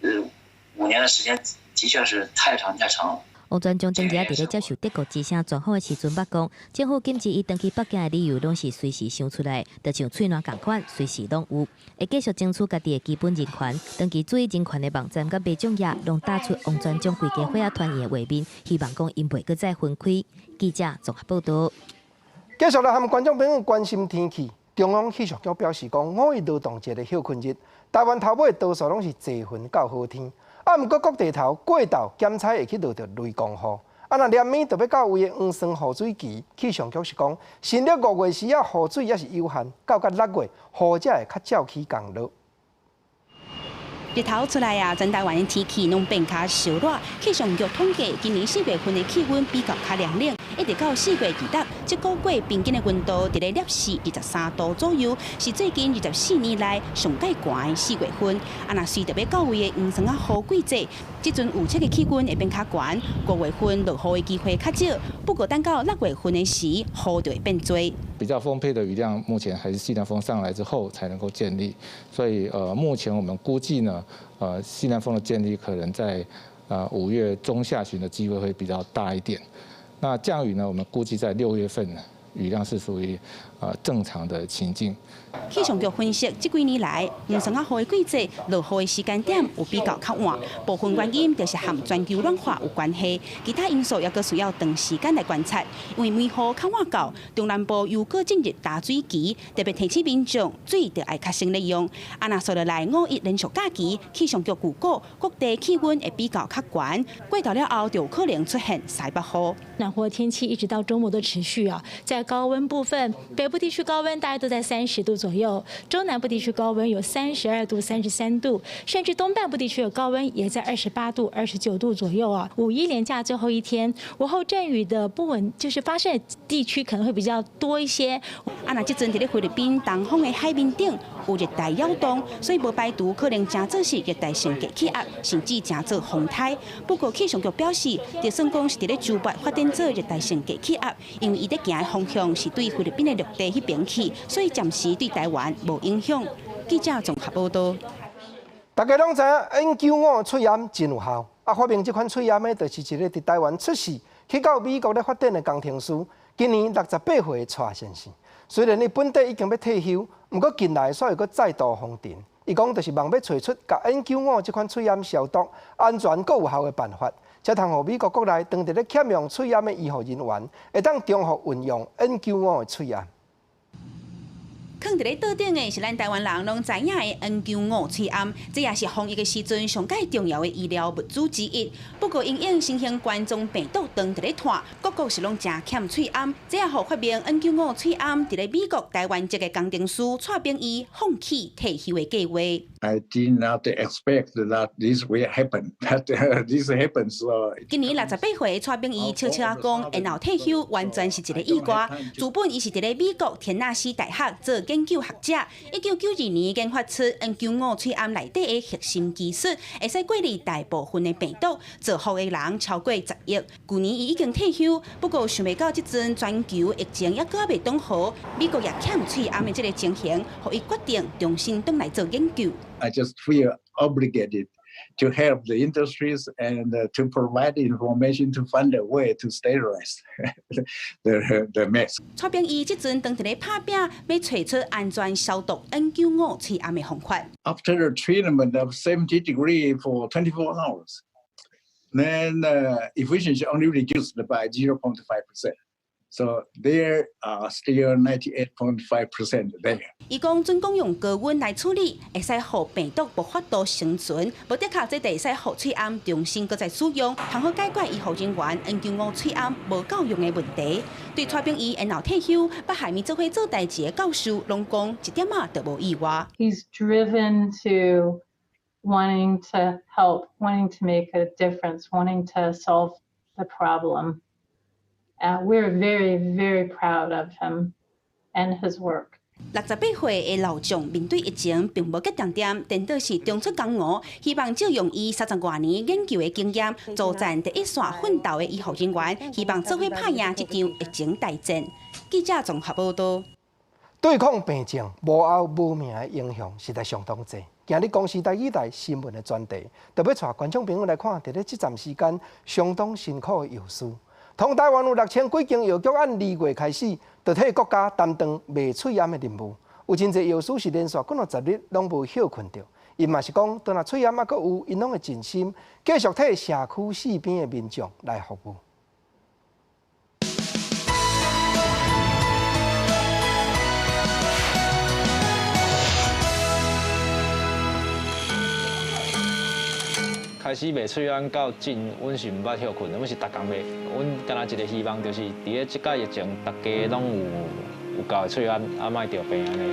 ，5年的時間的確是太長太長了。王全璋前日佇咧接受德國之聲專訪的時陣，捌講政府禁止伊轉去北京的理由，攏是隨時想出來，就像喙瀾仝款，隨時攏有。會繼續爭取家己的基本人權。長期注意人權的網站佮民眾頁，攏打出王全璋規家伙仔團圓的畫面，希望講𪜶袂閣再分開。記者綜合報道。繼續來和觀眾朋友關心天氣。中央氣象局表示講，五一勞動節的歇睏日，台灣頭尾多數攏是濟雲到好天。啊，毋過各地頭過晝檢測會去落著雷公雨。啊，若連暝就欲到位的黃霜雨水期，氣象局是講，新曆5月時仔雨水猶是有限，到甲6月雨才會較少起工落。日頭出來啊，全台灣的天氣攏變較燒熱。氣象局統計，今年4月份的氣溫比較較涼冷，一直到4月20，這個月平均的溫度佇咧攝氏23度左右，是最近24年來上蓋寒的4月份。啊，若隨著欲到位的黃霜仔雨季節，這陣預測的氣溫會變較懸，5月份落雨的機會較少。不過等到6月份的時，雨就會變濟。比較豐沛的雨量，目前還是西南風上來之後才能夠建立，所以目前我們估計呢，西南風的建立可能在5月中下旬的機會會比較大一點。那降雨呢，我們估計在6月份雨量是屬於正常的情境。氣象局分析，這幾年來，黃霜仔雨的季節落雨的時間點有比較較晚，部分原因就是和全球暖化有關係，其他因素也閣需要長時間來觀察。因為梅雨較晚到，中南部又閣進入大水期，特別提醒民眾水著愛較省咧用。啊，若說落來五一連續假期，氣象局預估各地氣溫會比較較懸，過頭了後就有可能出現西北雨。暖和天氣一直到週末都持續啊，在高溫部分，北部地區高溫大概都在30度左右，中南部地區高溫有32度、33度，甚至東半部地區的高溫也在28度、29度左右啊。五一連假最後一天，午後陣雨的不穩，就是發生的地區可能會比較多一些。啊，若這陣佇咧菲律賓東方的海面頂有熱帶擾動，所以無排除可能成做是熱帶性低氣壓，甚至成做風颱。不過氣象局表示，就算講是佇咧洲北發展做熱帶性低氣壓，因為伊咧行的方向是對菲律賓的陸地彼邊去，所以暫時對台灣無影響。記者綜合報道。大家攏知影 N95喙罨真有效，啊，發明這款喙罨的，就是一个佇台灣出世，去到美國咧發展的工程師，今年68歲的蔡先生。雖然伊本底已經欲退休，毋過近來煞又閣再度風塵。伊講就是望欲揣出共 N95這款喙罨消毒安全閣有效的辦法，才通予美國國內當佇咧欠用喙罨的醫護人員，會當重複運用 N95的喙罨。囥佇咧桌頂的是咱台灣人攏知影的 N95喙罨，這也是防疫的時陣上蓋重要的醫療物資之一。不過，因應新型冠狀病毒當佇咧湠，各國是攏誠欠喙罨，這也予發明 N95喙罨佇咧美國台灣籍的工程師蔡秉義放棄退休的計劃。 I did not expect that this will happen. That this happens. 今年68歲的蔡秉義笑笑仔講，延後退休完全是一个意外。原本伊是佇咧美國田納西大學做研究學者，1992年研發出 N95喙罨內底的核心技術，會使過濾大部分的病毒，造福的人超過10億。舊年伊已經退休，不過想袂到這陣全球疫情猶閣未擋好，美國也欠喙罨的這个情形，予伊決定重新轉來做研究。 I just feel obligated to help the industries and to provide information to find a way to sterilize the mask. 蔡秉義這陣當佇咧拍拚，欲揣出安全消毒 N95喙罨的方法。 After a treatment of 70 degree for 24 hours, then efficiency only reduced by 0.5%. So there are still 98.5% there. 伊講準講用高溫來處理，會使予病毒無法度生存，無的確這就會使予喙罨重新閣再使用，通好解決醫護人員 N95喙罨無夠用的問題。對蔡秉義延後退休，捌和伊做伙做代誌的教授攏講一點仔都無意外。 He's driven to wanting to help, wanting to make a difference, wanting to solve the problem. We're very, very proud of him and his work. 68歲的老將面對疫情並無閣恬恬，顛倒是重出江湖，希望借用伊30外年研究的經驗，組戰第一線奮鬥的醫護人員，希望做伙拍贏這場疫情大戰。記者綜合報道。對抗病症無後無名的英雄實在相當濟。今日公視台語台新聞的專題，特別帶觀眾朋友來看，佇咧這段時間相當辛苦的藥師。統台灣有6000幾間藥局，按2月開始，就替國家擔當賣喙罨的任務。有真濟藥師是連續幾若十日攏無歇睏著。𪜶嘛是講，當若喙罨猶閣有，𪜶攏會盡心繼續替社區四邊的民眾來服務。開始賣喙罨到今，阮是毋捌歇睏的，阮是逐工賣。阮敢若一個希望，就是佇咧這擺疫情，大家攏有夠的喙罨，啊，莫著病按呢。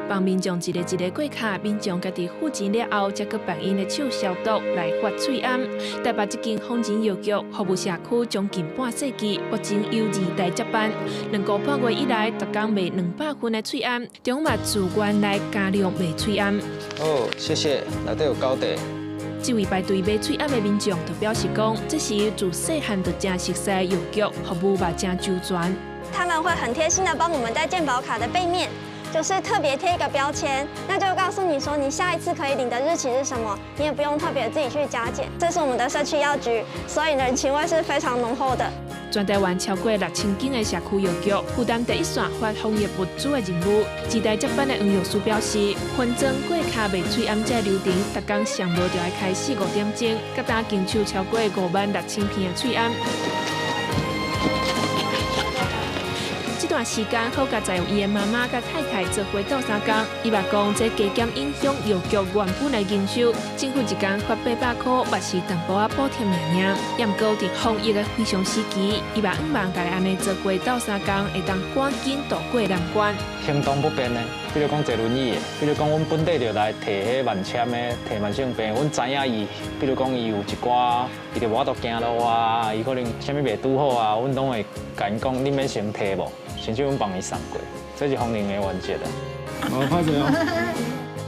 幫民眾一個一個過卡，民眾家己付錢了後，才閣幫𪜶的手消毒來發喙罨。台北這間豐仁藥局服務社區將近半世紀，目前由二代接班。2個半月以來，逐工賣200份的喙罨，中嘛自願來加量賣喙罨。好，謝謝，內底有九塊。這位排隊買喙罨的民眾就表示講，這是自細漢就誠熟悉的藥局，服務嘛誠周全。他們會很貼心的幫我們在健保卡的背面，就是特別貼一個標籤，那就告訴你說你下一次可以領的日期是什麼，你也不用特別自己去加減。這是我們的社區藥局，所以人情味是非常濃厚的。全台灣超過6000間的社區藥局，負擔第一線發防疫物資的任務。時代接班的黃藥師表示，分裝過卡賣喙罨這流程，逐工上無就愛開始5點鐘，佮今經抽超過5萬6千片的喙罨。這段時間好佳哉有伊的媽媽佮太太做伙鬥相共，伊嘛講這加減影響藥局原本的營收。政府一工發800塊，嘛是淡薄仔補貼爾爾。也毋過佇防疫的非常時期，伊嘛向望大家按呢做伙鬥相共，會當趕緊渡過難關。行動不便的，比如講坐輪椅的，比如講阮本地就來提彼慢簽的，提慢性病，阮知影伊，比如講伊有一寡，伊就無法度行路啊，伊可能啥物袂拄好啊，阮攏會共𪜶講，你免先提無。甚至阮幫伊送過，這是防疫的原則啦。哦，歹勢哦。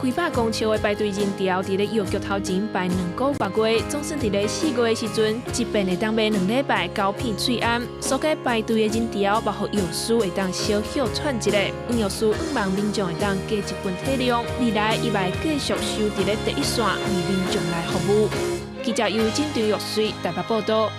幾百公尺的排隊人潮，佇咧藥局頭前排2個多月，總算佇咧4月的時陣，一遍會當買2禮拜9片喙罨。所以排隊的人潮，嘛予藥師會當小歇喘一下。黃藥師向望民眾會當加一份體諒，未來伊嘛會繼續守佇咧第一線，為民眾來服務。記者尤金張玉水台北報道。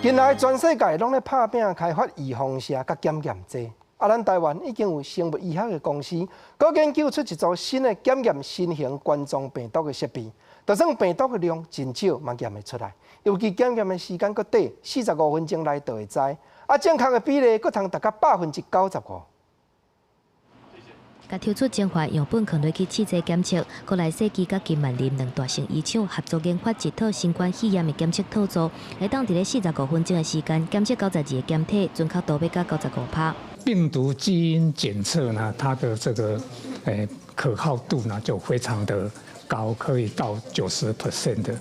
近來全世界攏咧拍拚開發預防射佮檢驗劑，啊，咱台灣已經有生物醫學的公司，閣研究出一組新的檢驗新型冠狀病毒的設備，就算病毒的量真少，嘛驗會出來。尤其檢驗的時間閣短，45分鐘內就會知，啊，正確的比例閣通達到95%。共抽出精華樣本，放落去試劑檢測。閣來世基佮金萬林兩大生醫廠合作研發一套新冠肺炎的檢測套組，會當佇咧45分鐘的時間檢測92個檢體，準確度欲到95%。病毒基因檢測呢，它的這個可靠度呢就非常的高，可以到90% 的。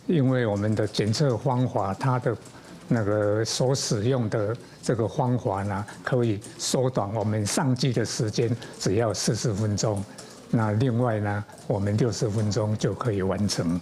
因為我們的檢測方法，它的那個所使用的這個方法呢，可以縮短我們上機的時間，只要40分鐘。那另外呢，我們60分鐘就可以完成。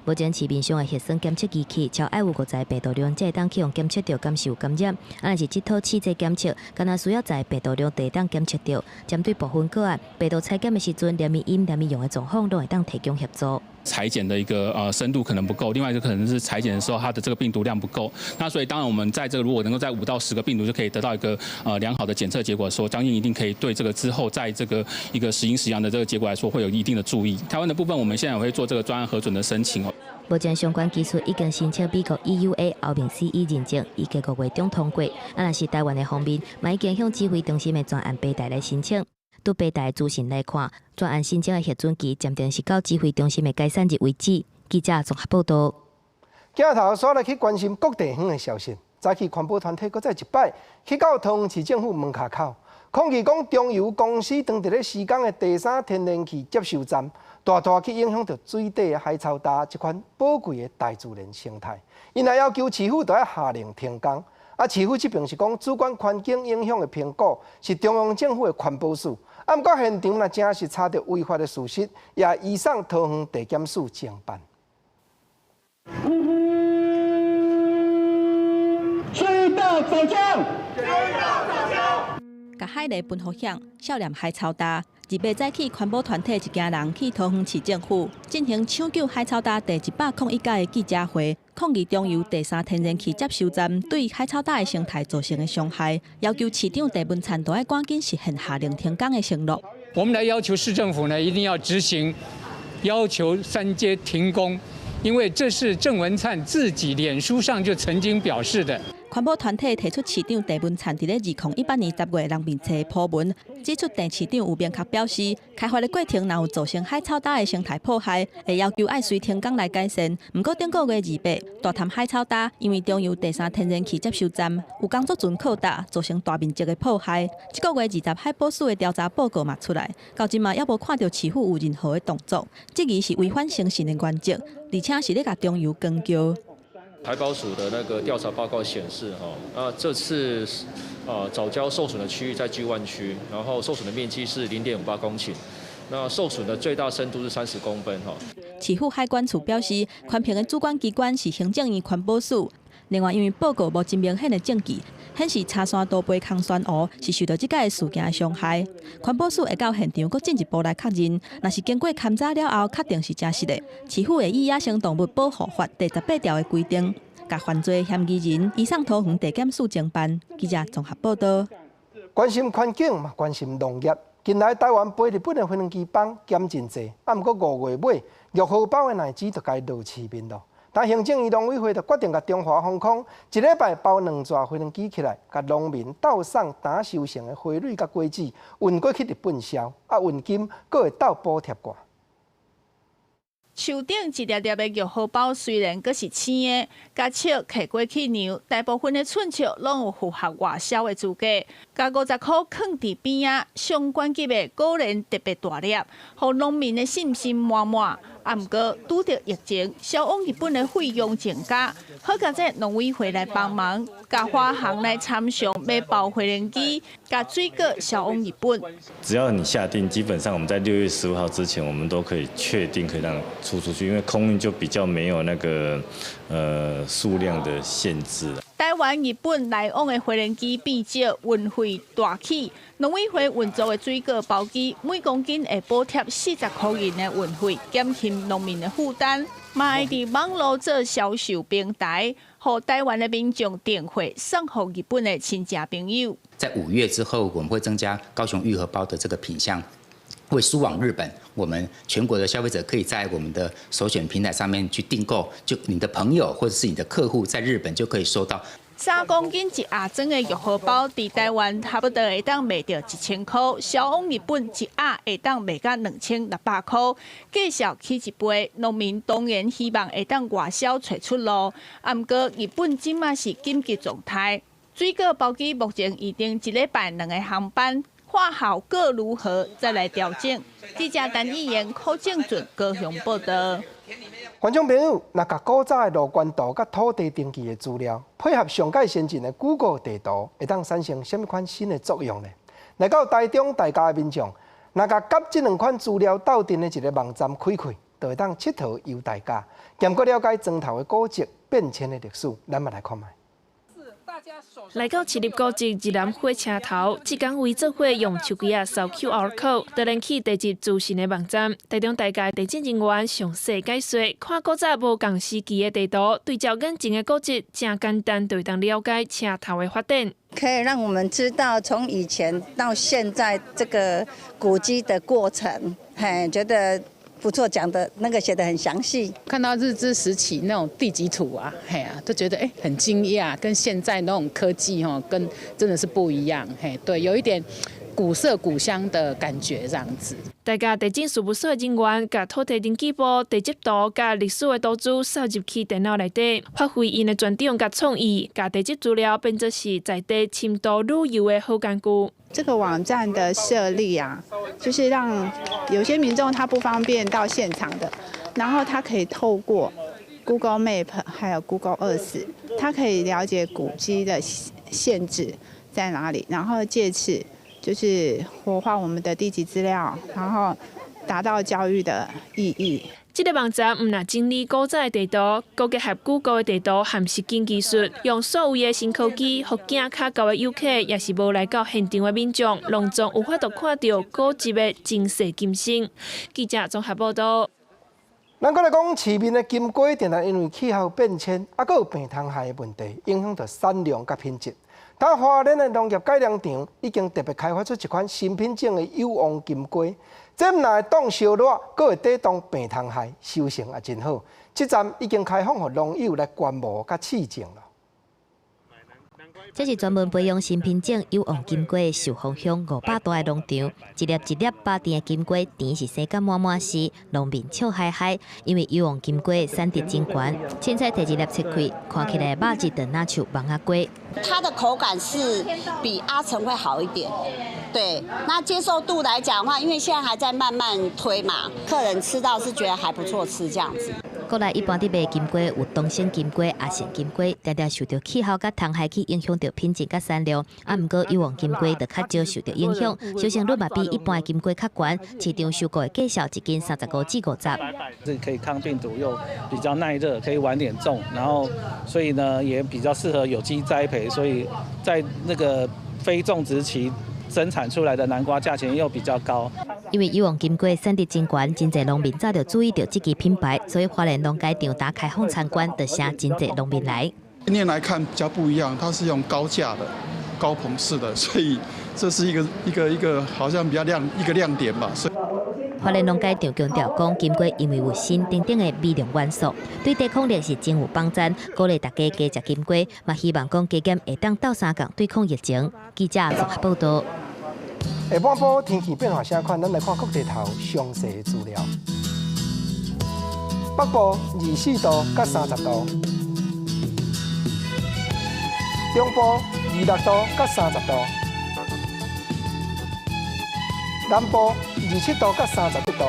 目前市面上的核酸檢測機器，超愛有50個病毒量，才會當去予檢測著敢是有感染。啊，若是這套試劑檢測，敢若需要十个病毒量才會當檢測著。針對部分個案，病毒採檢的時陣，連伊陰連伊陽的狀況，攏會當提供協助。採檢的一個深度可能不夠，另外一個可能是採檢的時候它的這個病毒量不夠。那所以當然我們在這個如果能夠在5到10個病毒就可以得到一個良好的檢測結果的時候，相信一定可以對這個之後在這個一個時陰時陽的這個結果來說會有一定的注意。台灣的部分，我們現在也會做這個專案核准的申請哦。目前相關技術已經申請美國 EUA 歐盟 CE 認證，預計5月中通過。啊，若是台灣的方面，嘛已經向指揮中心的專案平台來申請。對平台資訊來看，專案申請的核准期暫定是到指揮中心的解散日為止。記者綜合報道。鏡頭煞來去關心各地方的消息。早起環保團體閣再一擺去到桃園市政府門跤口，抗議講中油公司當佇咧西港的第三天然氣接收站，大大去影響著水底的海草礁這款寶貴的大自然生態。𪜶若要求市府著愛下令停工。啊，市府這邊是講主管環境影響的評估是中央政府的環保署，啊，毋過現場若真是查著違法的事實，也移送桃園地檢署偵辦。水道藻礁，水道藻礁。共海螺分福響，少年海草礁。28早起，環保團體一行人去桃園市政府進行搶救海草礁第101屆的記者會，抗議中油第三天然氣接收站對海草礁的生態造成的傷害，要求市長鄭文燦都愛趕緊實現下令停工的承諾。我們來要求市政府呢，一定要執行，要求三接停工，因為這是鄭文燦自己臉書上就曾經表示的。環保團體提出市長鄭文燦佇咧2018年10月人面冊 po 文，指出鄭市長有明確表示，開發的過程若有造成海草礁的生態破壞，會要求愛隨停工來改善。毋過頂個月28，大潭海草礁因為中油第三天然氣接收站有工作船擴大，造成大面積的破壞。這個月20海保署的調查報告嘛出來，到這馬猶無看著市府有任何的動作，質疑是違反誠信的原則，而且是咧共中油扛轎。海保署的那個調查報告顯示，哈，那這次藻礁受損的區域在 G1 區，然後受損的面積是0.58公頃，那受損的最大深度是30公分，哈。市府海管處表示，環評的主管機關是行政院環保署。另外，因為報告無真明顯的證據，顯示柴山多杯空酸湖是受著這擺的事件的傷害。環保署會到現場閣進一步來確認，若是經過勘查了後，確定是真實的，市府會依野生動物保護法第18條的規定，共犯罪嫌疑人移送桃園地檢署偵辦。記者綜合報道。關心環境嘛，關心農業。近來台灣飛日本的飛輪機班減真濟，啊，毋過5月尾玉荷包的奶子就該落市面咯。但行政院農委會就決定共中華航空一禮拜包兩逝飛輪機起來，共農民鬥送今收成的花蕊佮果子運過去日本銷，啊，運金閣會鬥補貼寡。樹頂一粒粒的玉荷包雖然閣是青的，共粟提過去量，大部分的寸粟攏有符合外銷的資格。共50箍囥佇邊仔，上懸級的果然特別大粒，予農民的信心滿滿。啊，毋過拄著疫情，銷往日本的費用增加，好佳哉農委會來幫忙，共華航來參詳買包飛輪機，共水果銷往日本。只要你下訂，基本上我們在6月15號之前，我們都可以確定可以讓出出去，因為空運就比較沒有那個數量的限制。台灣、日本來往的飛輪機變少，運費大起。農委會運作的水果包機，每公斤會補貼40箍銀的運費，減輕農民的負擔。嘛會佇網路做銷售平台，予台灣的民眾訂貨送予日本的親戚朋友。在5月之後，我們會增加高雄玉荷包的這個品項。會輸往日本，我們全國的消費者可以在我們的首選平台上面去訂購，就你的朋友或者是你的客戶在日本就可以收到。3公斤一盒裝的玉荷包，佇台灣差不多會當賣著1000箍，銷往日本一盒會當賣到2600箍，價數起一倍。農民當然希望會當外銷揣出路，啊，毋過日本這馬是緊急狀態，水果包機目前預定一禮拜兩個航班。看效果如何，再來調整。記者陳義言、柯正俊高雄報道。觀眾朋友，若共古早的路權圖佮土地登記的資料，配合上蓋先進的 Google 地圖，會當產生啥物款新的作用呢？來到台中大甲的民眾，若共佮這兩款資料鬥陣的一个網站開開，就會當𨑨迌遊大甲，兼閣了解莊頭的古蹟變遷的歷史。咱嘛來看覓。來到市立古蹟日南火車頭，志工圍做伙用手機仔掃 QR code，就連去地質資訊的網站。台中大甲地政人員詳細解說，看古早無仝時期的地圖，對照眼前的古蹟，誠簡單就會當了解車頭的發展。可以讓我們知道從以前到現在這個古蹟的過程，嘿，覺得不錯，講的那個寫得很詳細。看到日治時期那種地籍圖啊，嘿啊，都覺得欸很驚訝，跟現在那種科技吼，跟真的是不一樣，嘿，對，有一點古色古香的感覺這樣子。大甲地政事務所人員共土地登記簿、地籍圖佮歷史的圖資掃入去電腦內底，發揮𪜶的專長佮創意，共地籍資料變做是在地深度旅遊的好工具。這個網站的設立啊，就是讓有些民眾他不方便到現場的，然後他可以透過 Google Map 還有 Google Earth，他可以了解古蹟的限制在哪裡，然後借此就是活化我們的地籍資料，然後達到教育的意義。這个網站毋但整理古早的地圖，閣結合 Google 的地圖和實景技術，用數位的新科技，予行較厚的遊客，抑是無來到現場的民眾，攏總有法度看著古蹟的前世今生。記者綜合報道。咱閣來講市面的金瓜，定定因為氣候變遷，啊，閣有病蟲害的問題，影響著產量佮品質。但花蓮的農業改良場已經特別開發出一款新品種的誘王金瓜，這毋但會擋燒熱，閣會抵擋病蟲害，收成也真好。這站已經開放予農友來觀摩佮試種囉。這是專門培養新品種誘王金瓜的壽豐鄉500多个農場，一粒一粒飽甜的金瓜，甜是生甲滿滿是，農民笑嗨嗨，因為誘王金瓜產值真懸，凊彩提一粒切開，看起來肉質就若像網仔瓜。它的口感是比阿成會好一點，對。那接受度來講的話，因為現在還在慢慢推嘛，客人吃到是覺得還不錯吃這樣子。國內一般佇賣金瓜有東省金瓜、阿成金瓜，定定受著氣候佮蟲害去影響著品質佮產量。啊，毋過誘王金瓜就較少受著影響，收成率嘛比一般的金瓜較懸。市場收購的價數一斤35至50。這可以抗病毒又比較耐熱，可以晚點種，然後所以呢也比較適合有機栽培，所以在那個非種植期生產出來的南瓜價錢又比較高。因為有望金瓜產值真懸，真濟農民早就注意著這支品牌，所以花蓮農街場打開放參觀，就吸真濟農民來。今年來看比較不一樣，它是用高架的、高棚式的，所以這是一個好像比較亮一個亮點吧。所以花蓮農街場強調講，金瓜因為有鋅等等的微量元素，對抵抗力是真有幫助，鼓勵大家加食金瓜，嘛希望講加減會當鬥相共對抗疫情。記者綜合報道。下半晡天氣變化啥款？咱來看各地頭詳細的資料。北部24度佮30度，中部26度佮30度，南部27度佮31度，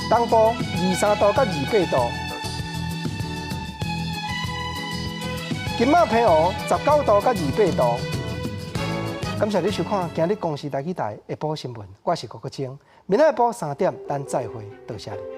東部23度佮28度。金馬澎湖19度佮28度。感謝你收看今日公視台語台下晡新聞，我是郭國清。明仔下晡3點，咱再會，多謝你。